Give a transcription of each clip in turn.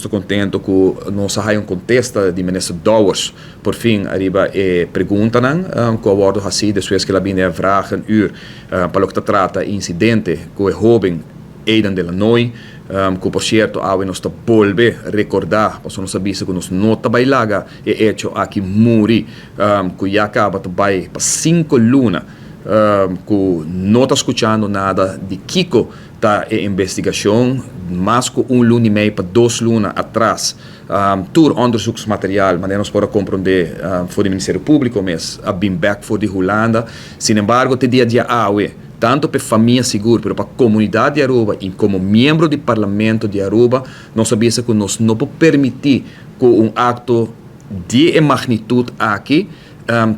Ta contento cu nos a haya un contesta di minister Dowers por fin ariba e preguntanan cu a wordo haci despues cu el a bini e vragenuur pa loke ta trata e incidente cu e hoben Aiden de Lanoy, cu por cierto awe nos ta bolbe recorda, pasobra nos a bisa cu nos no ta bay laga e hecho aki muri, cu ya caba ta bay pa 5 luna cu no ta scuchando nada di kico ta e investigacion, mas cu un luna y mey pa 2 luna atras. Tur onderzoeksmateriaal, manera nos por a comprende for di Ministerio Publico mes, a bin back for di Hulanda. Sin embargo, te dia di awe, tanto pa famia sigur, pero pa comunidad di Aruba y como miembro di Parlamento di Aruba, nos sa cu nos no por permiti cu un acto di magnitud aki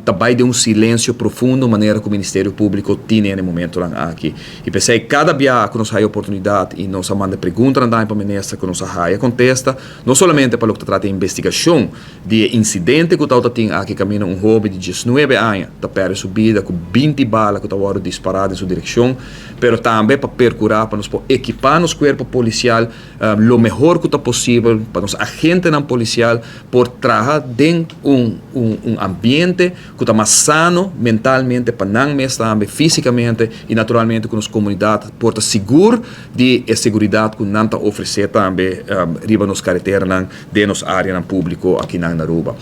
tambe di un silencio profundo, manera cu e Ministerio Publico tin na e momento aki. Y p'esey cada biaha cu nos haya oportunidad y nos manda pregunta pa e minister, cu nos haya contesta, no solamente pa loke ta trata di investigacion di incidente cu tin aki, caminda un hoben di 19 aña ta perde su bida cu 20 bala cu tabata dispara den su direccion, pero tambe pa percura pa nos equipa nos cuerpo policial lo mihor cu ta posibel, pa nos agentenan policial por traha den un ambiente cu ta mas sano mentalmente pa nan mes, tambe fisicamente y naturalmente cu nos comunidad por ta sigur di e seguridad cu nan ta ofrece tambe riba nos careteranan, den nos area publico aki na Aruba.